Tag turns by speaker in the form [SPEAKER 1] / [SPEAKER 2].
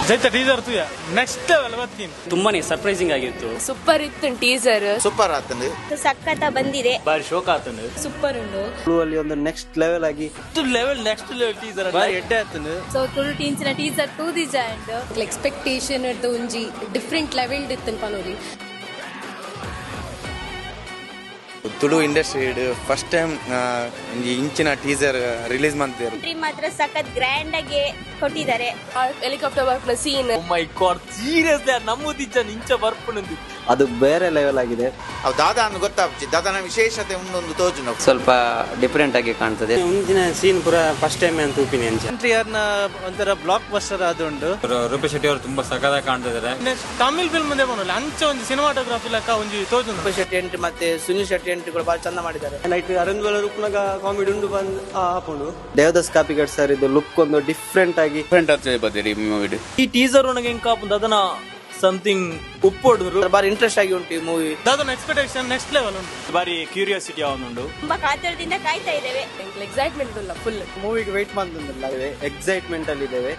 [SPEAKER 1] ಜೈತ teaser ತೂಯ next level ಬತ್ತೀನಿ.
[SPEAKER 2] ತುಂಬಾನೇ surprising ಆಗಿತ್ತು.
[SPEAKER 3] Super ಇತ್ತು ಟೀಸರ್.
[SPEAKER 4] ಸೂಪರ್ ಆತಂದು,
[SPEAKER 5] ಸಖತ್ ಬಂದಿದೆ.
[SPEAKER 2] ಬಾರಿ ಶೋಕ್ ಆತಂದು.
[SPEAKER 3] ಸೂಪರ್ ಉಂಡು.
[SPEAKER 6] ಅಲ್ಲಿ ಒಂದು ನೆಕ್ಸ್ಟ್ ಲೆವೆಲ್ ಆಗಿ
[SPEAKER 1] ಲೆವೆಲ್ ನೆಕ್ಸ್ಟ್ ಲೆವೆಲ್ ಟೀಸರ್
[SPEAKER 6] ಬಾರಿ ಎಡ್ಡೆ ಆತಂದು.
[SPEAKER 3] ಸೊ ತುಳು ಟೀನ್ಸ್ನ ಟೀಸರ್ ತೂದಿಜ ಅಂಡ್ ಎಕ್ಸ್ಪೆಕ್ಟೇಷನ್ ಇರ್ದು ಒಂಜಿ ಡಿಫ್ರೆಂಟ್ ಲೆವೆಲ್ ಇತ್ತು ಪನೋಲಿ.
[SPEAKER 4] ತುಳು ಇಂಡಸ್ಟ್ರಿ ಫಸ್ಟ್ ಟೈಮ್ ಇಂಚಿನ ಟೀಸರ್ ರಿಲೀಸ್ ಮಾಡ್ತಿದ್ರು.
[SPEAKER 5] ಎಂಟ್ರಿ ಮಾತ್ರ ಸಖತ್ ಗ್ರ್ಯಾಂಡ್ ಆಗಿ ಕೊಟ್ಟಿದ್ದಾರೆ.
[SPEAKER 3] ಹೆಲಿಕಾಪ್ಟರ್ ವರ್ಕ್ ಸೀನ್,
[SPEAKER 1] ಮೈ ಗಾಡ್, ಸೀರಿಯಸ್ಲಿ ನಮ್ಮದಿಜ್ಜ ಇಂಚ ಬರ್ಪುನಂದು
[SPEAKER 6] ಅದು ಬೇರೆ ಲೆವೆಲ್ ಆಗಿದೆ.
[SPEAKER 4] ಅವು ದಾದಾ ಅನ್ನು ಗೊತ್ತಾಗ್ತಿ, ದಾದಾನ ವಿಶೇಷತೆ ಉಂಡೊಂದು ತೋಜು.
[SPEAKER 7] ಸ್ವಲ್ಪ ಡಿಫರೆಂಟ್ ಆಗಿ ಕಾಣ್ತದೆ.
[SPEAKER 8] ಮುಂದಿನ ಸೀನ್ ಪೂರ ಫಸ್ಟ್ ಟೈಮ್ ಅಂತ ಒಪಿನಿಯನ್.
[SPEAKER 6] ಎಂಟ್ರಿಯರ್ನ ಒಂಥರ ಬ್ಲಾಕ್ ಬಸ್ಟರ್ ಆದುಂಡು.
[SPEAKER 9] ರೂಪೇಶ್ ಶೆಟ್ಟಿ ಅವರು ತುಂಬಾ ಸಖತ್ತಾಗಿ ಕಾಣ್ತಾ ಇದ್ದಾರೆ.
[SPEAKER 1] ನೆಕ್ಸ್ಟ್ ತಮಿಳ್ ಫಿಲ್ಮ್ ಮುಂದೆ ಬಂದಲ್ಲ ಅಂಚ ಒಂದು ಸಿನಿಮಾಟೋಗ್ರಫಿ ಲೆಕ್ಕ ಒಂಜಿ ತೋಜುಂಡು.
[SPEAKER 10] ರೂಪೇಶ್ ಶೆಟ್ಟಿ ಎಂಟ್ರಿ ಮತ್ತೆ ಸುನಿಲ್ ಶೆಟ್ಟಿ ಎಂಟ್ರಿ ಕೂಡ ಬಹಳ ಚಂದ ಮಾಡಿದ್ದಾರೆ.
[SPEAKER 8] ನೈಟ್ ಅರುಣ್ ರೂಪನಾಗ ಕಾಮಿಡಿ ಉಂಡು ಬಂದ್ ಹಾಕೊಂಡು.
[SPEAKER 6] ದೇವದಾಸ್ ಕಾಪಿಗಡ್ ಸರ್ ಇದು ಲುಕ್ ಒಂದು ಡಿಫ್ರೆಂಟ್ ಆಗಿ
[SPEAKER 7] ಡಿಫರೆಂಟ್ ಆಗ್ತದೆ ಬದಿರಿ ಮೂವಿ.
[SPEAKER 1] ಈ ಟೀಸರ್ ಒಳಗೆ ಹೆಂಗ್ ಕಾಪುಂದು ಅದನ್ನ ಸಮಥಿಂಗ್ ಉಪ್ಪೊಡು.
[SPEAKER 10] ಬಾರಿ ಇಂಟ್ರೆಸ್ಟ್ ಆಗಿ ಉಂಟು ಈ ಮೂವಿ.
[SPEAKER 1] ದಾದನ ಎಕ್ಸ್ಪೆಕ್ಟೇಷನ್ ನೆಕ್ಸ್ಟ್ ಲೆವೆಲ್ ಉಂಟು.
[SPEAKER 2] ಬಾರಿ ಕ್ಯೂರಿಯಾಸಿಟಿ ಅವನುಂಡು.
[SPEAKER 5] ತುಂಬಾ ಕಾತುರದಿಂದ ಕಾಯ್ತಾ ಇದ್ದೇವೆ.
[SPEAKER 3] ಎಕ್ಸೈಟ್ಮೆಂಟ್ ಉಲ್ಲ ಫುಲ್.
[SPEAKER 6] ಮೂವಿಗೆ ವೇಟ್ ಮಾಡ್ತಿಲ್ಲ, ಎಕ್ಸೈಟ್ಮೆಂಟ್ ಅಲ್ಲಿ ಇದ್ದೇವೆ.